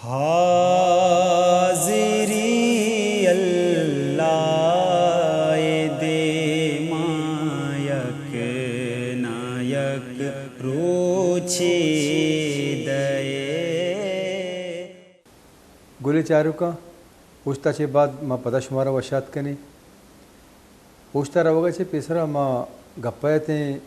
حاضری اللہ ءِ دیما یک نہ یک روچے دئے۔ گلیں چاروکاں، اوشتا چہ بعد ما پدا شمارا وشات کنیں۔ اوشتا روگا چہ پیسرا ما گپ ءَ اتیں،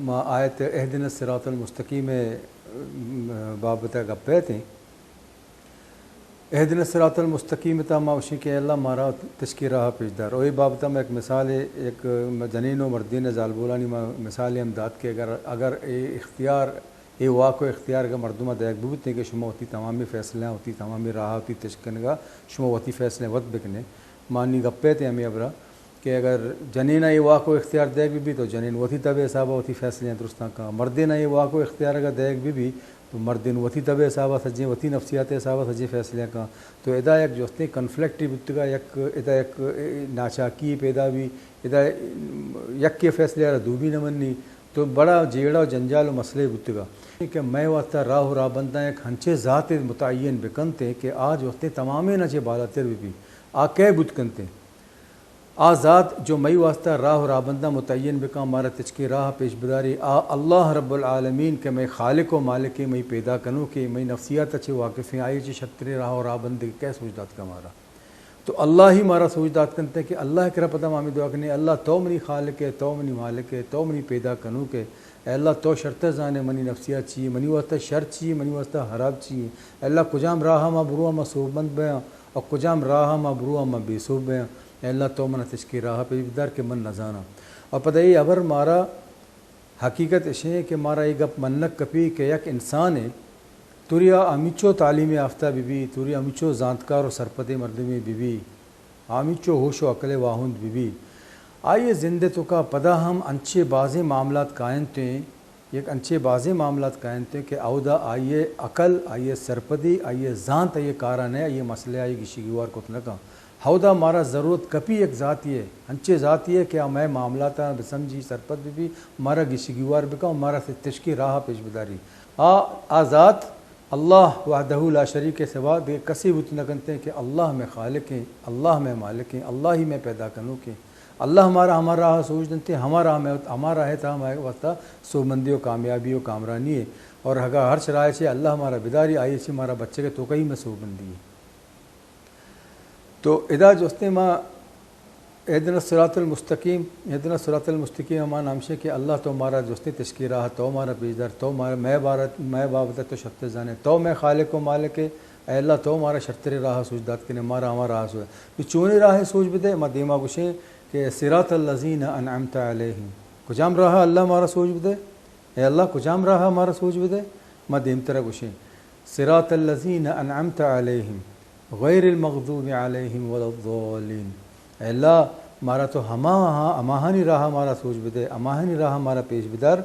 ما آیت اهدنا الصراط المستقیم ءِ بابت ءَ گپ ءَ اتیں۔ اهدنا الصراط المستقیم تا ما گوشیں کہ اے اللہ مارا تچکیں راہ پیش دار۔ او اے بابت ءَ ما یک مثال، یک جنین و مردین زالبولانی ما مثال ہم دات کہ اگر، اگر اے اختیار، اے واک و اختیار اگر مردم ءَ دئیگ ببوتیں کہ شما وتی تمامی فیصلہ، وتی تمامی راہ، وتی تچک کنگا شما وتی فیصلہ وت بکنے۔ ما نی گپ ءَ اتیں ہمے ہبرا کہ اگر جنین ءَ اے واک و اختیار دئیگ بہ بیت تو جنین وتی تب ءِ حساب ءَ وتی فیصلہ درستاں کن۔ مردین ءَ اے واک و اختیار اگر دئیگ بہ بیت تو مردین وتی تب ءِ حساب ءَ سجیں، وتی نفسیات ءِ حساب ءَ سجیں فیصلہ کن۔ تو ادا یک جستیں کنفلکٹے بوتگا، یک ادا یک ناچاکی پیدا بی، ادا یکے فیصلہ ءَ را دومی نہ منی، تو بڑا جیڑہ و جنجال و مسئلہ بوتگا کہ مئے واسطہ راہ و راہبنداں یک ہنچیں ذاتے متعین بکنتیں کہ آ جستیں تمامیناں چہ بالاتر بہ بی۔ آ کئے بوت کنتیں؟ آ ذات جو مئی واسطہ راہ و راہبنداں متعین بکاں، مارا تچکیں راہ پیش بداری، آ اللہ رب العالمین کہ مئی خالق و مالکیں، مئی پیدا کنوکیں، مئی نفسیات ءَ چہ واقفیں، آئی چہ شرتریں راہ و راہبندے کئے سوج دات کن مارا؟ تو اللہ ہی مارا سوج دات کنتے کہ اللہ کرا پدا ما ہمے دعا کنیں، اللہ تو منی خالق ئے، تو منی مالک ئے، تو منی پیدا کنوک ئے۔ اے اللہ تو شرتر زانے منی نفسیات چی، منی واسطہ شر چی، منی واسطہ حراب چی۔ اے اللہ کجام راہ ما برواں ما سوبمند بیاں اور کجام راہ ما برواں ما بے سوب بیاں۔ اے اللہ تو منا تچکیں راہ پیش بدار کہ من نزاناں۔ اور پدا اے ہبر مارا حقیقت اشیں کہ مارا اے گپ منگ کپی کہ یک انسانے توریا ہمینچو تعلیم یافتہ بہ بی، توریا ہمینچو زانتکار و سرپدیں مردمے بہ بی، ہمینچو ہوش و عقل واہند بہ بی، آئی زند توکا پدا ہم انچیں بازیں معاملات کاینتیں، یک انچیں بازیں معاملات کاینتیں کہ اودا آئی عقل، آئی سرپدی، آئی زانت، آئی کارا نئے، آئی مسئلہ آئی گیشی گیوار کت نہ کن۔ ہمودا مارا ضرورت کپی یک ذاتے ءِ، انچیں ذاتے ءِ کہ آ مئے معاملاتاں بسمجھی، سرپد بہ بی، مارا گیشی گیوار بکن و مارا تچکیں راہ ءَ پیش بداری۔ آ، آ ذات اللہ وحدہ لا شریک ءِ سوا دگہ کسے بوت نہ کنتیں کہ اللہ مئے خالق ایں، اللہ مئے مالک ایں، اللہ ہی مئے پیدا کنوک ایں۔ اللہ مارا ہما راہ ءَ سوج دنتیں، ہما راہ مئے، ہما راہ ءِ تہا مئے واسطہ سوبمندی و کامیابی و کامرانی ایں۔ اور اگاں ہرچ راہ ءَ چہ اللہ مارا بداری، آئی ءَ چہ مارا بچگ ءِ توکا ہی مئے سوبمندی ایں۔ تو ادا جستیں ما اهدنا الصراط المستقیم، اهدنا الصراط المستقیم ءِ مانا ہمشیں کہ اللہ تو مارا جستیں تچکیں راہ، تو مارا پیش دار، تو مارا، مئے بارت، مئے بابت تو شرتر زانے، تو مئے خالق و مالک ئے، اے اللہ تو مارا شرتریں راہ سوج دات کنے، مارا ہما راہ سوج، تو چونیں راہ سوج بدے، ما دیما گوشیں کہ صراط الذین انعمت علیہم، کجام راہ اللہ مارا سوج بدے؟ اے اللہ کجام راہ مارا سوج بدے؟ ما دیمترا گوشیں، صراط الذین انعمت علیہم غیر المغضوب علیہم ولا الضالین۔ اے اللہ، مارا تو ہما، ہماہانی راہ مارا سوج بدے، ہماہانی راہ مارا پیش بدار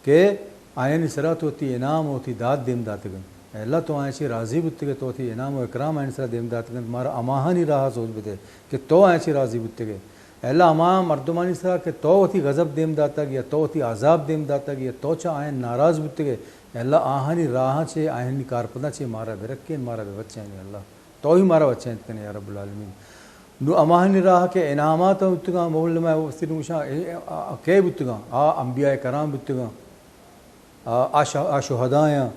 کہ آیانی سرا تو وتی انعام و وتی داد دیم داتگ انت۔ اے اللہ، تو آیاں چی راضی بوتگ ئے، تو وتی انعام و اکرام آیانی سرا دیم داتگ انت، مارا ہماہانی راہ سوج بدے کہ تو آیاں چی راضی بوتگ ئے۔ اے اللہ، ہما مردمانی سرا کہ تو وتی غضب دیم داتگ یا تو وتی عذاب دیم داتگ یا تو چہ آیاں ناراض بوتگ ئے، اے اللہ، آہانی راہاں چہ، آہانی کارپداں چہ مارا برکین، مارا ببچین، اے اللہ، تو ہی مارا بچینت کنے یا رب العالمین۔ نو ہماہانی راہ کہ انعامات بوتگاں، مول ما وستی نوشاں، اے، آ، آ، کئے بوتگاں؟ آ انبیاء کرام بوتگاں، آ، آ ش-، آ شہدایاں،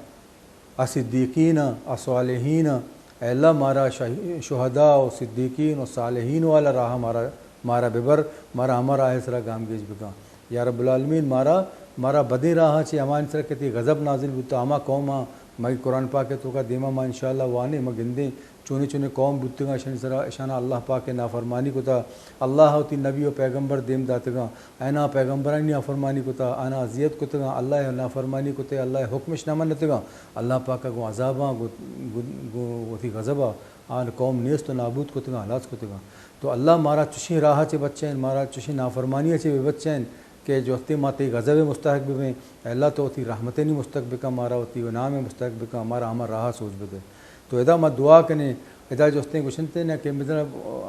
آ صدیقیناں، آ صالحیناں۔ اے اللہ، مارا شہ-، شہداء و صدیقین و صالحین والا راہ مارا، مارا ببر، مارا ہما راہ سرا گامگیج بکن۔ یا رب العالمین، مارا، مارا بدیں راہاں چہ ہمانی سرا کہ تئی غضب نازل بوتا، ہما قوماں، مئے قرآن پاک ءِ توکا دیما ما انشاءاللہ وانیں، ما گندیں، چونیں چونیں قوم بوتگاں، اشانی سرا، اشانا اللہ پاک ءِ نافرمانی کتا، اللہ ءَ وتی نبی و پیغمبر دیم داتگاں، آیانا پیغمبرانی نافرمانی کتا، آیانا اذیت کتگاں، اللہ ءِ نافرمانی کتے، اللہ ءِ حکمش نہ منتگاں، اللہ پاک ءَ گوں عذاباں، گوں، گوں، گوں وتی غضبا آ قوم نیست و نابود کتگاں، ہلاس کتگاں۔ تو اللہ مارا چشیں راہ ءَ چہ بچین، مارا چشیں نافرمانی ءَ چہ ببچین کہ جہتے ما تئی غضب ءِ مستحق ببیں۔ اے اللہ تو وتی رحمتانی مستحق بکن، مارا وتی انعام ءِ مستحق بکن، مارا ہما راہ ءَ سوج بدے۔ تو ادا ما دعا کنیں، ادا جستیں گوشنتے نہ کہ مثلاً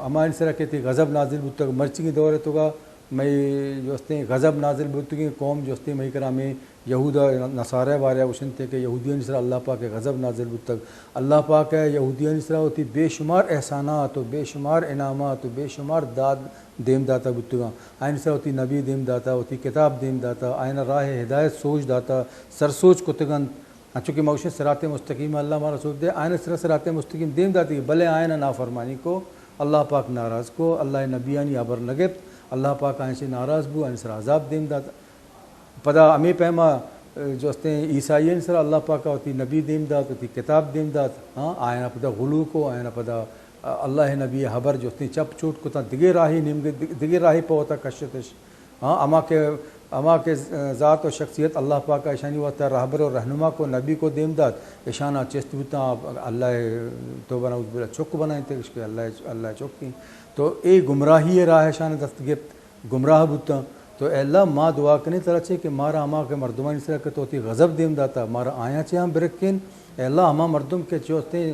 ہمانی سرا کہ تئی غضب نازل بوتگ، مرچیگیں دور ءِ توکا مئے جوستیں غضب نازل بوتگیں قوم، جوستیں مئے کرا ہمیں یہود ءُ نصارہ ءِ بارے ءَ گوشنت کہ یہودیانی سرا اللہ پاک ءِ غضب نازل بوتگ۔ اللہ پاک ءَ یہودیانی سرا وتی بے شمار احسانات ءُ بے شمار انعامات ءُ بے شمار داد دیم داتا بوتگاں۔ آیانی سرا وتی نبی دیم داتا، وتی کتاب دیم داتا، آیانا راہ ہدایت سوج داتا، سرسوج کتگنت۔ انچو کہ ما گوشیں صراط مستقیم اللہ مارا سوج دے، آیانا سرا صراط مستقیم دیم داتی، بلے آیانا نافرمانی کو، اللہ پاک ناراض کو، اللہ ءِ نبیانی ہبر نہ گپت، اللہ پاک آیان چہ ناراض بو، آیان سرا عذاب دیم دات۔ پدا ہمے پیما، اے، جوستیں عیسائیانی سرا اللہ پاک ءَ وتی نبی دیم دات، وتی کتاب دیم دات، ہاں، آیانا پدا غلو کو، آیانا پدا، اے، اللہ ءِ نبی ءِ ہبر جوستیں چپ چوٹ کتاں، دگہ راہے نیمگے، دگہ راہے پہ وتا کشتش۔ ہاں، ہما کہ، ہما کہ ذات ءُ شخصیت اللہ پاک ءَ اشانی واسطہ رہبر ءُ رہنما کو، نبی کو دیم دات، اشانا چست بوتاں، اللہ ءِ توبہ نعوذ باللہ چک بنائینتگ، اش کہ اللہ، اللہ چک ایں۔ تو اے گمراہی ءِ راہ اشانا دست گپت، گمراہ بوتاں۔ تو اے اللہ، ما دعا کنیں ترا چے کہ مارا ہما کہ مردمانی سرا کہ تو وتی غضب دیم داتا، مارا آیاں چہ ہم برکین۔ اے اللہ، ہما مردم کہ چوستیں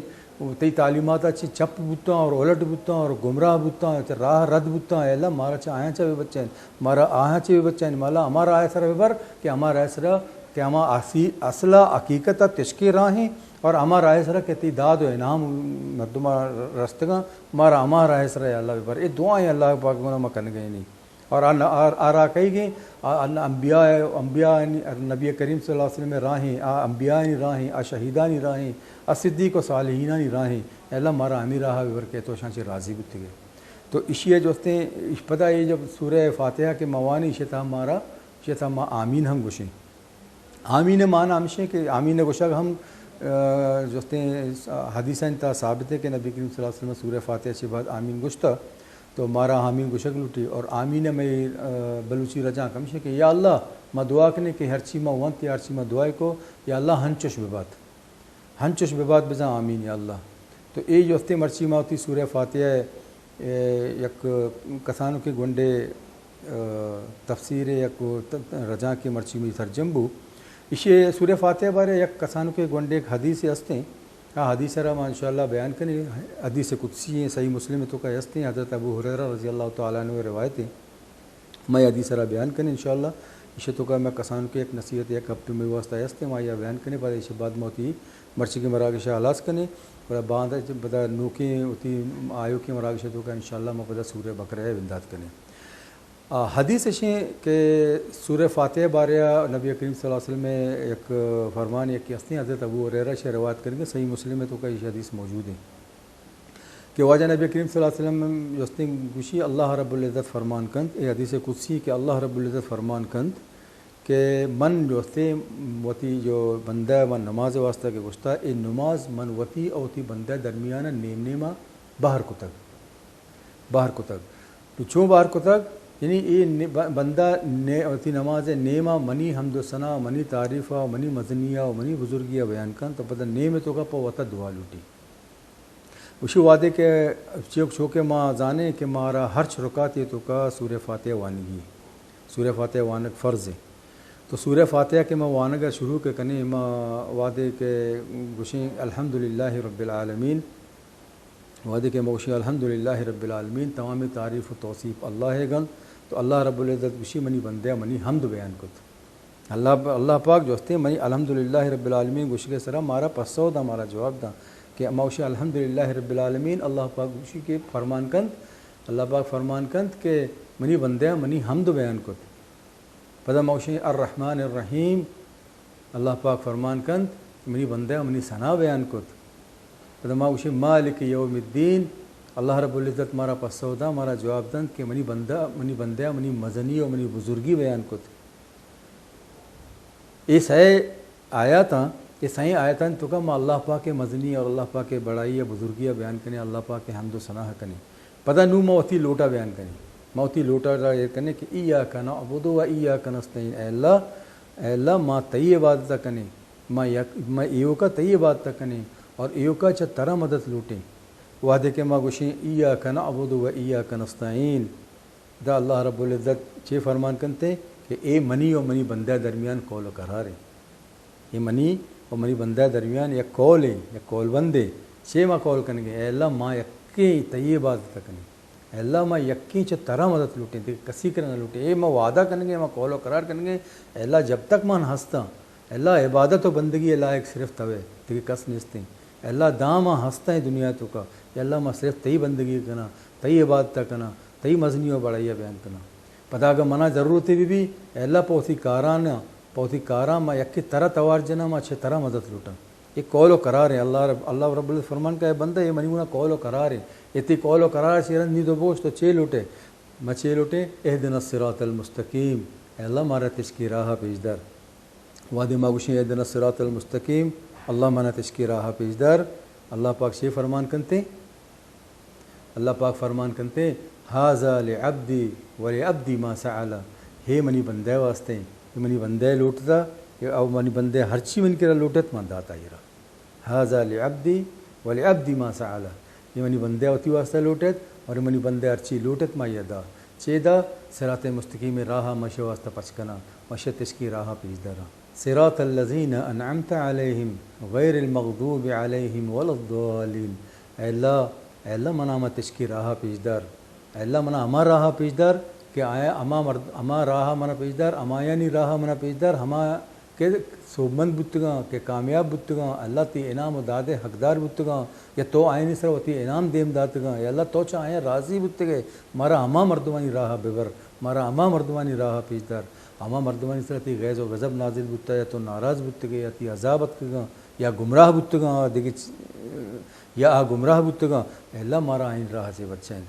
تئی تعلیمات ءَ چہ چپ بوتاں اور الٹ بوتاں اور گمراہ بوتاں، چہ راہ رد بوتاں، اے اللہ، مارا چہ آیاں چہ بہ بچین، مارا آیاں چہ بہ بچین، مالا ہما راہ ءِ سرا ببر کہ ہما راہ ءِ سرا کہ ہما اسی-، اصل ءُ حقیقت ءَ تشکے راہیں اور ہما راہ ءِ سرا کہ تئی داد ءُ انعام مردم ءَ رستگاں، مارا ہما راہ ءِ سرا یا اللہ ببر۔ اے دعائیں اللہ پاک گنا ما کنگے نیں۔ اور آ، آ، آ راہ کئیگیں، آ، آ انبیاء، انبیاء، نبی کریم صلی اللہ علیہ وسلم ءِ راہیں، آ انبیاءانی راہیں، آ شہیدانی راہیں، آ صدیق ءُ صالحینانی راہیں۔ اے اللہ، مارا ہمے راہ ءَ ببر کہ تو اشاں چہ راضی بوتگے۔ تو اشی ءَ جوستیں، اش پدا اے جب سورہ فاتحہ کہ ما وانیں، اشی ءِ تہا مارا، اشی ءِ تہا ما آمین ہم گوشیں۔ آمین ءِ معنی ہمشیں کہ آمین ءِ گوشگ ہم، آ، جوستیں حدیثانی تہا ثابت ایں کہ نبی کریم صلی اللہ علیہ وسلم سورہ فاتحہ چہ بعد آمین گوشتہ، تو مارا آمین گوشگ لوٹی۔ اور آمین ءِ مئے، آ، بلوچی رجانک ہمشیں کہ یا اللہ، ما دعا کنیں کہ ہرچی ما ونت یا ہرچی ما دعائے کو، یا اللہ ہنچش ببات۔ ہنچش ببات بزاں، آمین یا اللہ۔ تو اے جوستیں مرچی ما وتی سورہ فاتحہ ءِ، اے، یک کسانکیں گونڈے، اے، تفسیر ءِ یک ت-، رجانکے مرچی منی سرجم بو۔ ایشی سورہ فاتحہ ءِ بارے یک کسانکیں گونڈے یک حدیثے ہستیں۔ آ حدیث ءَ را ما انشاءاللہ بیان کنیں۔ حدیث قدسی ایں، صحیح مسلم ءِ توکا ہستیں، حضرت ابو ہریرہ رضی اللہ تعالیٰ عنہ ءِ روایت ایں۔ ما اے حدیث ءَ را بیان کنیں انشاءاللہ۔ ایشی ءِ توکا ما کسانکیں یک نصیحت یک ہفتے مئے واسطہ ہستیں، ما آئی ءَ بیان کنیں، پدا ایشی ءَ بعد ما وتی مرچیگیں مراگش ءَ ہلاس کنیں، گڑا باندا چہ پدا نوکیں وتی آیوکیں مراگش ءِ توکا انشاءاللہ ما پدا سورہ بقرہ ءَ بندات کنیں۔ آ، حدیث اشیں کہ سورہ فاتحہ ءِ بارے ءَ نبی کریم صلی اللہ علیہ وسلم ءِ یک فرمان یکے ہستیں، حضرت ابو ہریرہ ءَ روایت کنگ ءَ، صحیح مسلم ءِ توکا ایشی حدیث موجود ایں۔ کہ واجہ نبی کریم صلی اللہ علیہ وسلم جستیں گوشی، اللہ رب العزت فرمان کنت، اے حدیث قدسی کہ اللہ رب العزت فرمان کنت کہ من جستیں وتی جو بندہ من نماز واسطہ کہ گوشتا، اے نماز من وتی او وتی بندہ درمیان نیم نیما بہر کتگ، بہر کتگ۔ تو چون بہر کتگ؟ یعنی اے ن-، ب-، بندہ نے-، وتی نماز نیما منی حمد و ثنا، منی تعریف، منی مزنی و منی بزرگی بیان کنت، تو پدا نیم توکا پہ وتا دعا لوٹی۔ گوشی وہدے کہ چیوک چوکہ ما زانیں کہ مارا ہرچ رکعتے توکا سورہ فاتحہ وانگی، سورہ فاتحہ وانگ فرض ایں۔ تو سورہ فاتحہ کہ ما وانگ ءَ شروع کہ کنیں، ما وہدے کہ گوشیں الحمدللہ رب العالمین، وہدے کہ ما گوشیں الحمدللہ رب العالمین، تمامیں تعریف و توصیف اللہ ءِ گنت، تو اللہ رب العزت گوشی منی بندہ منی حمد بیان کت۔ اللہ، اللہ پاک جستیں منی الحمدللہ رب العالمین گوشگ ءِ سرا مارا پسو داں، مارا جواب داں کہ ما گوشیں الحمدللہ رب العالمین، اللہ پاک گوشی کہ فرمان کنت، اللہ پاک فرمان کنت کہ منی بندہ منی حمد بیان کت۔ پدا ما گوشیں الرحمن الرحیم، اللہ پاک فرمان کنت کہ منی بندہ منی ثنا بیان کت۔ پدا ما گوشیں مالک یوم الدین، اللہ رب العزت مارا پسو داں، مارا جواب دنت کہ منی بندہ، منی بندہ منی مزنی و منی بزرگی بیان کت۔ اے سئے آیاتاں، اے سئیں آیاتانی توکا ما اللہ پاک ءِ مزنی اور اللہ پاک ءِ بڑائی ءُ بزرگی ءَ بیان کنیں، اللہ پاک ءِ حمد و ثنا ءَ کنیں۔ پدا نوں ما وتی لوٹا بیان کنیں۔ ما وتی لوٹا را ایر کنیں کہ ایاک نعبد و ایاک نستعین، اے اللہ، اے اللہ، ما تئی عبادت ءَ کنیں، ما یک، ما ایوکا تئی عبادت ءَ کنیں اور ایوکا چہ ترا مدد لوٹیں۔ وہدے کہ ما گوشیں ایاک نعبد و ایاک نستعین، دا اللہ رب العزت چے فرمان کنتے کہ اے منی و منی بندہ درمیان قول و قرار ایں۔ اے منی و منی بندہ درمیان یک قول ایں، یک قول بندے۔ چے ما قول کنگے؟ اے اللہ، ما یکیں تئی عبادت کنیں۔ اے اللہ ما یکیں چہ ترا مدد لوٹیں، دگہ کسی کرا نہ لوٹیں۔ اے ما وعدہ کنگیں، ما قول و قرار کنگیں، اے اللہ جب تک من ہستاں، اے اللہ عبادت و بندگی لائق صرف توے، دگہ کس نیستیں۔ اے اللہ داں ما ہستاں اے دنیا توکا، اے اللہ ما صرف تئی بندگی کناں، تئی عبادت کناں، تئی مزنی و بڑائی بیان کناں۔ پدا اگہ منا ضرورت بہ بی، اے اللہ پہ وتی کاراں، پہ وتی کاراں ما یکے ترا توار جناں، ما چہ ترا مدد لوٹاں۔ اے قول و قرار ایں۔ اللہ رب، اللہ رب العزت فرمان کہ اے بندہ، اے منی گونا قول و قرار ایں۔ اے تئی قول و قرار چی رند نی تو بگوش تو چے لوٹے؟ ما چے لوٹیں؟ اهدنا الصراط المستقیم۔ اے اللہ مارا تچکیں راہ پیش دار۔ وہدے ما گوشیں اهدنا الصراط المستقیم، اللہ منا تچکیں راہ پیش دار۔ اللہ پاک چے فرمان کنتے؟ اللہ پاک فرمان کنتے، هذا لعبدی ولعبدی ما سأل۔ اے منی بندہ واسطے، اے منی بندہ لوٹتا، اے او منی بندہ ہرچی منی کرا لوٹت، من داتا ایرا۔ هذا لعبدی ولعبدی ما سأل۔ اے منی بندہ وتی واسطہ لوٹت اور منی بندہ ہرچی لوٹت، ما ایرا دا۔ چے دا؟ صراط مستقیم راہ ما شے واسطہ پچ کناں، ما شے تچکیں راہ پیش داراں۔ صراط الذین انعمت علیہم غیر المغضوب علیہم ولا الضالین۔ اے اللہ، اے اللہ منا ہما تچکیں راہ پیش دار۔ اے اللہ منا ہما راہ پیش دار کہ آیا ہما مرد، ہما راہ منا پیش دار، ہمایانی راہ منا پیش دار، ہما کہ سوبمند بوتگاں، کہ کامیاب بوتگاں، اللہ تئی انعام و داد حقدار بوتگاں، یا تو آیانی سر وتی انعام دیم داتگاں، یا اللہ تو چہ آیاں راضی بوتگے، مارا ہما مردمانی راہ ببر۔ مارا ہما مردمانی راہ پیش دار، ہما مردمانی سرا تئی غیظ و غضب نازل بوتا، یا تو ناراض بوتگے، یا تئی عذاب اتکگاں، یا گمراہ بوتگاں، آ دگہ چ-، یا آ گمراہ بوتگاں، اے اللہ مارا آئین راہ چے بچائین۔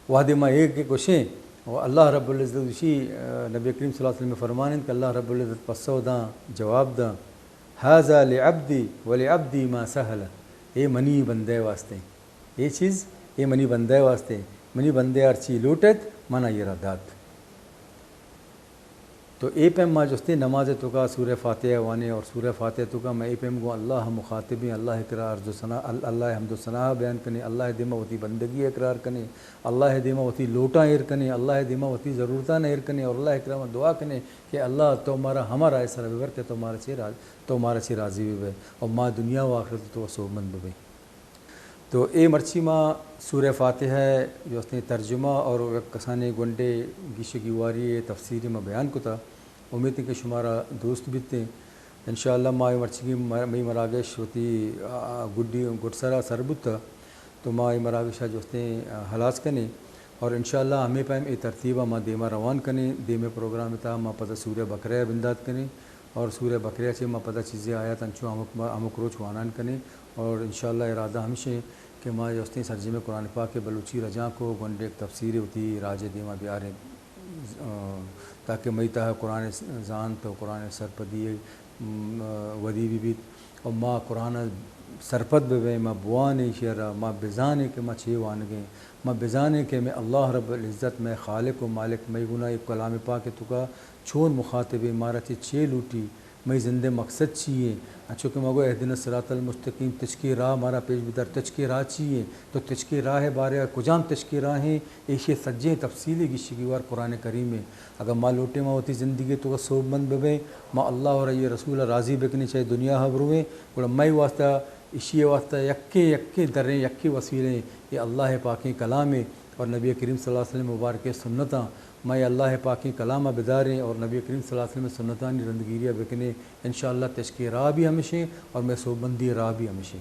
وہدے ما اے کہ گوشیں، و اللہ رب العزت گوشی، نبی کریم صلی اللہ علیہ وسلم فرمانند کہ اللہ رب العزت پسو داں، جواب داں، هذا لعبدی ولعبدی ما سأل، اے منی بندے واسطے۔ اے چیز، اے منی بندہ ء واسطے، منی بندہ ء ہرچی لوٹ ایت، من آئی ء را دات۔ تو اے پیم ما جستیں نماز ء توکا سورہ فاتحہ ء وانیں اور سورہ فاتحہ ء توکا ما اے پیم گوں اللہ ء مخاطب ایں، اللہ ء کرا عرض و ثنا، ال-، اللہ ء حمد و ثنا بیان کنیں، اللہ ء دیما وتی بندگی ء اقرار کنیں، اللہ ء دیما وتی لوٹاں ایر کنیں، اللہ ء دیما وتی ضرورتاں ایر کنیں اور اللہ ء کرا ما دعا کنیں کہ اللہ تو مارا ہما راہ ء سرا ببر کہ تو مارا چے راض-، تو مارا چے راضی ببئے اور ما دنیا و آخرت ء توکا سوبمند ببیں۔ تو اے مرچی ما سورہ فاتحہ ء جو استیں ترجمہ اور یک کسانیں گونڈے گیشگی واری ء تفسیری ما بیان کتا۔ امیت کہ شمارا دوست بیتیں۔ انشاءاللہ ما اے مرچیگی م-، مئی مراگش وتی، آ، گڈی، گڈسرا سر بوتا۔ تو ما اے مراگش ء جو استیں، آ، ہلاس کنیں اور انشاءاللہ ہمے پیم اے ترتیب ء ما دیما روان کنیں۔ دیمے پروگرام ء تہا ما پدا سورہ بقرہ ء بندات کنیں۔ اور سورہ بقرہ چہ ما پدا چیزے آیات انچو ہمک ما-، ہمک روچ وانان کنیں اور انشاءاللہ ارادہ ہمشیں کہ ما جستیں سرجمیں قرآن پاک ء بلوچی رجانک و گونڈیک تفسیر وتی راج ء دیما بیاریں، آ، تاکہ مئی تہا قرآن ء زانت و قرآن ء سرپدی ء، م، ودی بہ بیت و ما قرآن ء سرپد بہ بیں، ما بوانیں ایشی ء را، ما بزانیں کہ ما چے وانگیں، ما بزانیں کہ مئے اللہ رب العزت، مئے خالق و مالک، مئی گونا اے کلام پاک ء توکا چون مخاطبیں، مارا چہ چے لوٹی، مئی زند ء مقصد چی ایں؟ انچو کہ ما گو اهدنا الصراط المستقیم، تچکیں راہ مارا پیش بدار، تچکیں راہ چی ایں؟ تو تچکیں راہ ء بارے ء کجام تچکیں راہ ایں؟ ایشی ء سجیں تفصیلی گیشگی وار قرآن کریم ایں۔ اگاں ما لوٹیں ما وتی زندگی ء توکا سوبمند ببیں، ما اللہ اور آئی رسول ء راضی بکنیں، چاہے دنیا ء برویں، گڑا مئے واسطہ، ایشی ء واسطہ یکیں، یکیں دریں، یکیں وسیلیں، اے اللہ ء پاکیں کلام ایں اور نبی کریم صلی اللہ علیہ وسلم مبارکیں سنتاں۔ ما اے اللہ پاکیں کلام ء بداریں اور نبی کریم صلی اللہ علیہ وسلم سنتانی رندگیری ء بکنیں۔ انشاءاللہ تچکیں راہ بھی ہمشیں اور مئے سوبمندی راہ بھی ہمشیں۔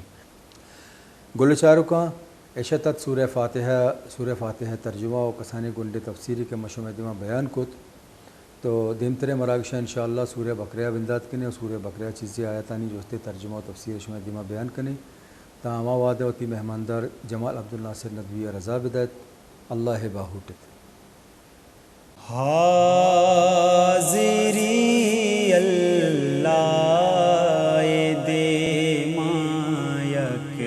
گل چاروکاں، ایشت ات سورہ فاتحہ، سورہ فاتحہ ترجمہ و کسانیں گونڈیں تفسیرے کہ ما شمئے دیما بیان کت۔ تو دیمتریں مراگشا انشاءاللہ سورہ بقرہ بندات کنیں اور سورہ بقرہ چیزے آیاتانی جستے ترجمہ و تفسیر شمئے دیما بیان کنیں۔ تا ہما وعدہ وتی مہماندار جمال عبدالناصر ندوی ء رضا بدات۔ اللہ ء باہوٹ ات۔ حاضری اللہ دیما یک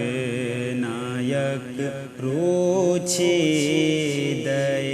نہ یک روچے دئے۔